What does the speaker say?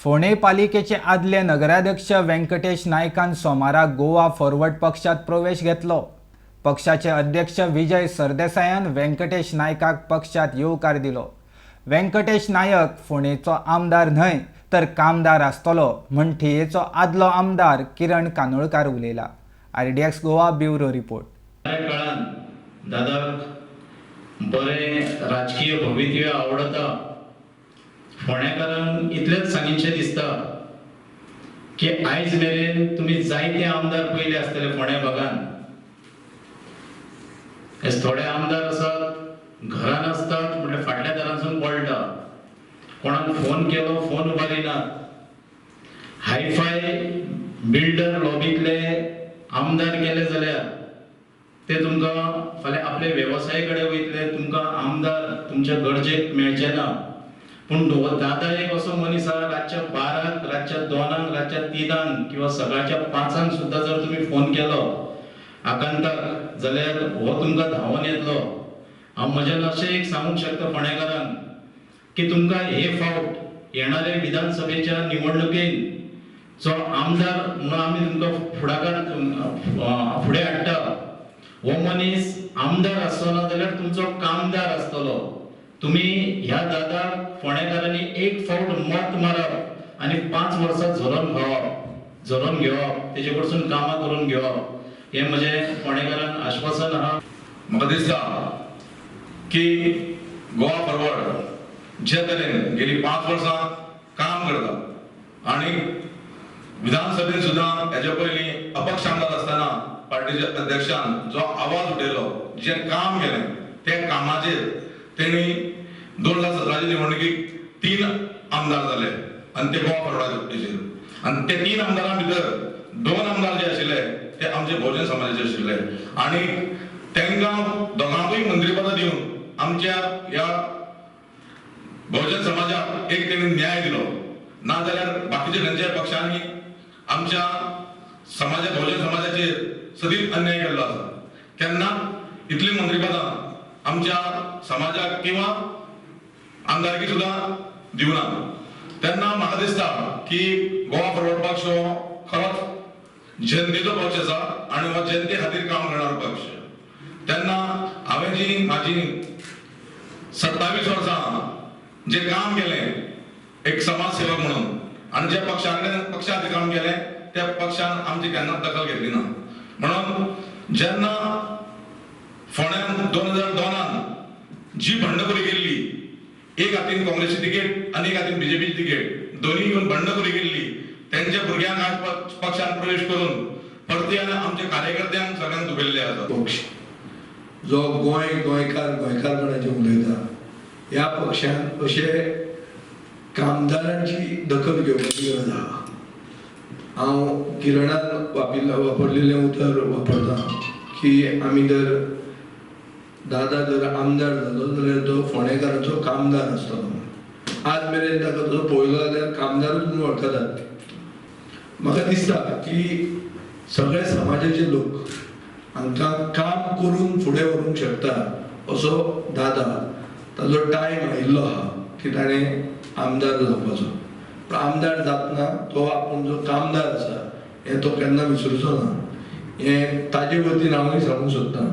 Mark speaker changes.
Speaker 1: फोंडें पालिकेचे आदले नगराध्यक्ष व्यंकटेश नायकान सोमारा गोवा फॉरवर्ड पक्षात प्रवेश घेतलो. पक्षाचे अध्यक्ष विजय सरदेसायान व्यंकटेश नायकाक पक्षात येवकार दिलो. व्यंकटेश नायक फोंडेचो आमदार न्हय तर कामदार आसतलो म्हण ठेयेचो आदलो आमदार किरण कानोळकार उलयला. RDX Goa bureau report.
Speaker 2: त्या काळान दादाक बरें राजकीय भवितव्य आवडता. फोंडेकारांक इतलेंच सांगीनशें दिसता की आयज मेरेन तुमी जायते आमदार पयले आसतले फोंड्या भागान. हेच थोडे आमदार आसात, घरान आसतात, म्हटल्यार फाटल्या दारांसून पळटा. कोणाक फोन केलो, फोन उबारिनात. हायफाय बिल्डर लॉबींतले आमदार केले जाल्यार ते तुमकां फाल्यां आपले वेवसाय कडेन वयतले, तुमकां आमदार तुमच्या गरजेक मेळचे ना. पूण हो दादा एक असो मनीस आहा, रातच्या 12क, रातच्या 2क, रातच्या 3क किंवा सकाळच्या 5क सुद्दां जर तुमी फोन केलो आकांताक जाल्यार हो तुमकां धांवोन येतलो. हांव म्हज्यान अशें एक सांगूंक शकता फोंडेकारांक की तुमकां हे फावट येणारे विधानसभेच्या निवडणुकेन जो आमदार म्हणून आमी तुमकां फुडाकार फुडें हाडटा, हो मनीस आमदार आसचो ना जाल्यार तुमचो कामदार आसतलो. तुमी ह्या दादाक फोंडेकारांनी एक फावट मत मारप आनी 5 वर्सां झरोवन खावप, झरोवन घेवप, तेजे कडसून कामां करून घेवप, हें म्हजें फोंडेकारांक आश्वासन आहा.
Speaker 3: म्हाका दिसता की गोवा फॉरवर्ड जे तरेन गेली 5 वर्सां काम करता आनी विधानसभेन सुद्दां हेच्या पयलीं अपक्ष आमदार आसतना पार्टीच्या अध्यक्षान जो आवाज उठयलो, जें काम केलें, त्या कामाचेर तेणी 2017च्या निवडणुकीक 3 आमदार जाले आनी ते गोवा फॉरवर्डाचेर. आनी ते 3 आमदारां भितर 2 आमदार जे आशिल्ले ते आमचे बहुजन समाजाचे आशिल्ले आनी तांकां दोगांकूय मंत्रीपदां दिवन आमच्या ह्या बहुजन समाजाक एक तेणी न्याय दिलो. नाजाल्यार बाकीच्या खंयच्याय पक्षांनी आमच्या समाजा, बहुजन समाजाचेर सदींच अन्याय केल्लो आसा. केन्ना इतली मंत्रीपदां आमच्या समाजाक किंवा आमदारकी सुद्दां दिवना. तेन्ना म्हाका दिसता की गोवा फॉरवर्ड पक्ष हो खरोच जनतेचो पक्ष आसा आनी हो जनते खातीर काम करणारो पक्ष. तेन्ना हांवें जी म्हाजी 27 वर्सां जे काम केलें एक समाज सेवक म्हणून आनी ज्या पक्षा कडेन, पक्षा खातीर काम केलें, त्या पक्षान आमची केन्नाच दखल घेतली ना. म्हणून जेन्ना फोंड्यान 2002 जी बंडखोरी केल्ली, एक हातीन काँग्रेसची तिकेट आनी एक हातीन बीजेपीची तिकेट, दोन्ही घेवन बंडखोरी केल्ली, तेंच्या भुरग्यांक आज पक्षान प्रवेश करून परती आनी आमच्या कार्यकर्त्यांक सगळ्यांक दुखयल्ले आसा.
Speaker 4: पक्ष जो गोंय, गोंयकार, गोंयकारपणाचें उलयता, ह्या पक्षान अशे कामदारांची दखल घेवपाची गरज आहा. हांव किरणान वापरलेलें उतर वापरता की आमी जर दादा जर आमदार जालो जाल्यार तो फोंडेकाराचो कामदार आसतलो. आज मेरेन ताका तसो पळयलो जाल्यार कामदारूच म्हणून वळखतात. म्हाका दिसता की सगळे समाजाचे लोक हांकां काम करून फुडें व्हरूंक शकता असो दादा. ताजो टायम आयिल्लो आहा की ताणें आमदार जावपाचो. पूण आमदार जातना तो आपूण जो कामदार आसा हें तो केन्ना विसरचो ना, हें ताजे वतीन हांवूय सांगूंक सोदतां.